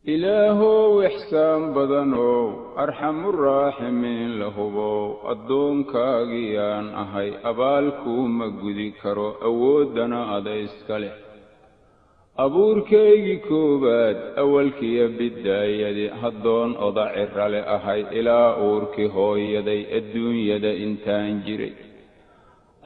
Ilaahow ixsaan badanow, arxamuraaximiin la hubow, addoonkaagiyaan ahay, abaalkuuma gudi karo, awooddana ada iska leh. Abuurkaygii koowaad, awalkiyo bidaayadi, haddoon oda cirale ahay, ilaa uurkii hooyaday adduunyada intaan jiray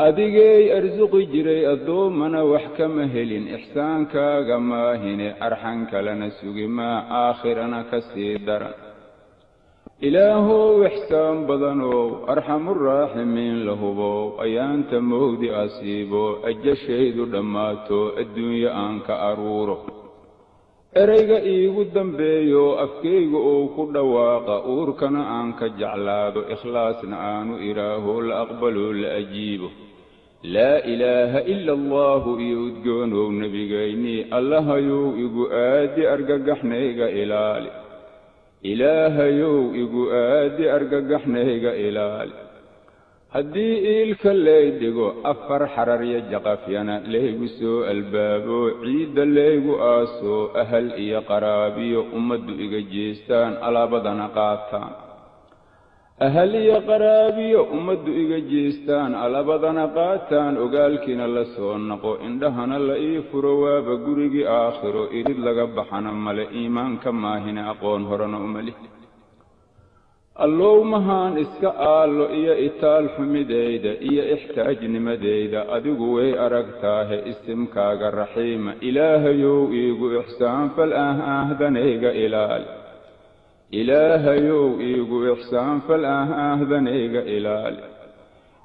adigay arsuqi jiray, addoommana wax kama helin ixsaankaaga maahine, arxan kalena sugi maa, aakhirana ka sii daran. Ilaahow ixsaan badanow, arxamuraaximiin la hubow, ayaanta mowdi asiibo, ajashaydu dhammaato, adduunyo aan ka aruuro, erayga iigu dambeeyo afkayga uu ku dhawaaqa, uurkana aan ka jeclaado, ikhlaasna aanu idhaaho, la aqbaloo la ajiibo, laa ilaaha ila allaahu iyo udgoonow nebigaynii, Allahayow igu aadi argagaxnayga ilaali. Ilaahayow igu aadi argagaxnayga ilaali. Haddii iilka lay dhigo, afar xararyo jaqafyana laygu soo albaabo, ciidda laygu aaso, ahal iyo qaraabiyo ummaddu iga jeestaan, alaabadana qaataan, ahal iyo qaraabiyo ummaddu iga jeestaan, alaabadana qaataan, ogaalkiina la soo naqo, indhahana la ii furo, waaba gurigii aakhiro, irid laga baxana male, iimaanka maahine aqoon horena umali. Allow mahaan iska aallo iyo itaal xumidayda iyo ixtaajnimadayda adigu way aragtaahe, isimkaaga raxiima Ilaahayow iigu ixsaanfal aahdanayga ilaali. Ilaahayow iigu ixsaanfal aahdanayga ilaali.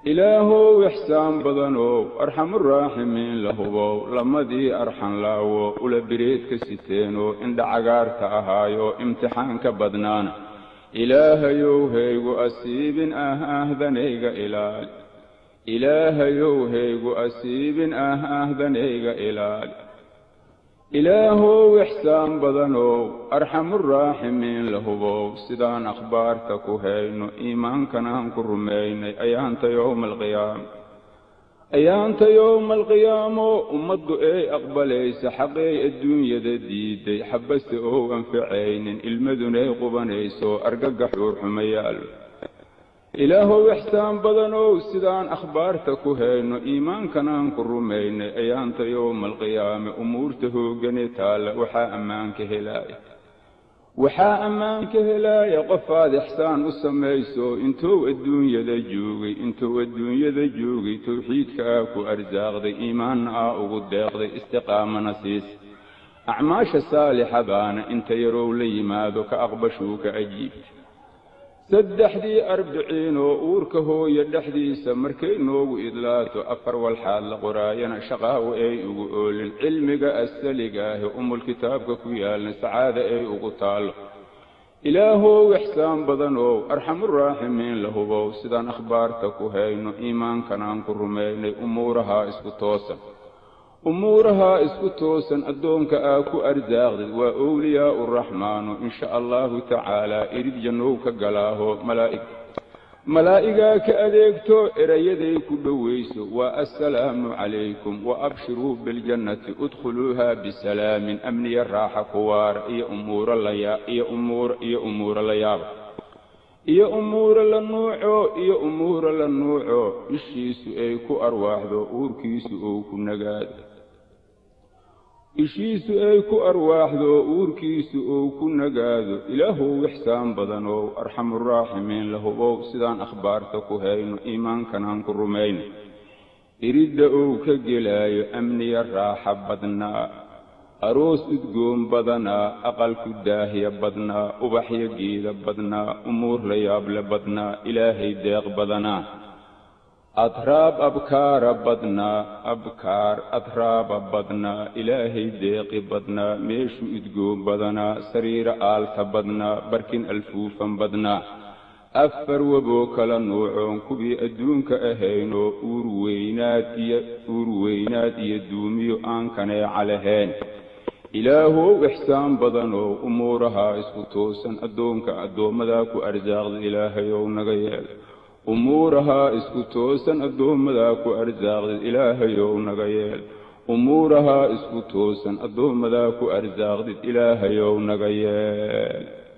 Ilaahow ixsaan badanow, arxamuraaximiin la hubow, lamadii arxan laawo ula bireedka siteenoo indha cagaarta ahaayo imtixaanka badnaana, Ilaahayow haygu asiibin aahdanayga ilaali. Ilaahayow haygu asiibin aahdanayga ilaali. Ilaahow ixsaan badanow, arxamuraaximiin la hubow, sidaan akhbaarta ku hayno, iimaankanaan ku rumaynay, ayaanta yowma alqiyaama, ayaanta yowma alqiyaamo ummaddu ay aqbalaysa xaqay adduunyada diiday, xabase ow anfacaynin, ilmadunay qubanayso, argagax uurxuma yaallo. Ilaahow ixsaan badanow, sidaan akhbaarta ku hayno, iimaankanaan ku rumaynay, ayaanta yowma alqiyaame umuurta hoogane taalla waxaa ammaanka helaaya, waxaa ammaanka helaaya qofaad ixsaan u samayso intuu adduunyada joogay, intuu adduunyada joogay tawxiidka aa ku arsaaqday, iimaanna aa ugu deeqday, istiqaamana siisa, acmaasha saalixadaana inta yarow la yimaado ka aqbashuu ka ajiibta. Saddexdii arbiciin oo uurka hooya dhexdiisa markay noogu idlaato, afar walxaad la qoraayana shaqaawo ay ugu oolin, cilmiga asaligaahi umul kitaabka ku yaalna sacaada ay ugu taallo. Ilaahow ixsaan badanow, arxamuraaximiin la hubow, sidaan akhbaarta ku hayno, iimaankanaan ku rumaynay, umuurahaa isku toosan, umuurahaa isku toosan addoonka aa ku arsaaqdid waa owliyaa uraxmaanu, insha allahu tacaalaa irid jannow ka galaaho, malaa'ig malaa'igaa ka adeegto, erayaday ku dhowayso waa assalaamu calaykum wa abshiruu biljannati udkhuluuha bisalaamin, amniya raaxa kuwaara, iyo umuuro laya iyo umuur iyo umuuro la yaaba iyo umuuro la nuuco iyo umuuro la nuuco, ishiisu ay ku arwaaxdo, uurkiisu uu ku nagaado, ishiisu ay ku arwaaxdo, uurkiisu uu ku nagaado. Ilaahow ixsaan badanow, arxamuraaximiin la hubow, sidaan akhbaarta ku hayno, iimaankanaan ku rumayno, iridda uu ka gelaayo amniya raaxa badnaa, aroos udgoon badanaa, aqalku daahya badnaa, ubaxyo geeda badnaa, umuur la yaable badnaa, Ilaahay deeq badanaa, adraab abkaara badnaa, abkaar adraaba badnaa, Ilaahay deeqi badnaa, meeshu udgoon badanaa, sariiro aalta badnaa, barkin alfuufan badnaa, afar waboo kala nuucoon kuwii adduunka ahaynoo uur weynaad iyo uur weynaad iyo duumiyo aan kaneeca lahayn. Ilaahow ixsaan badanow, umuurahaa isku toosan addoonka addoommadaa ku arsaaqda Ilaahayow naga yeel. Umuurahaa isku toosan addoommadaa ku arsaaqdid Ilaahayow naga yeel. Umuurahaa isku toosan addoommadaa ku arsaaqdid, Ilaahayow naga yeel.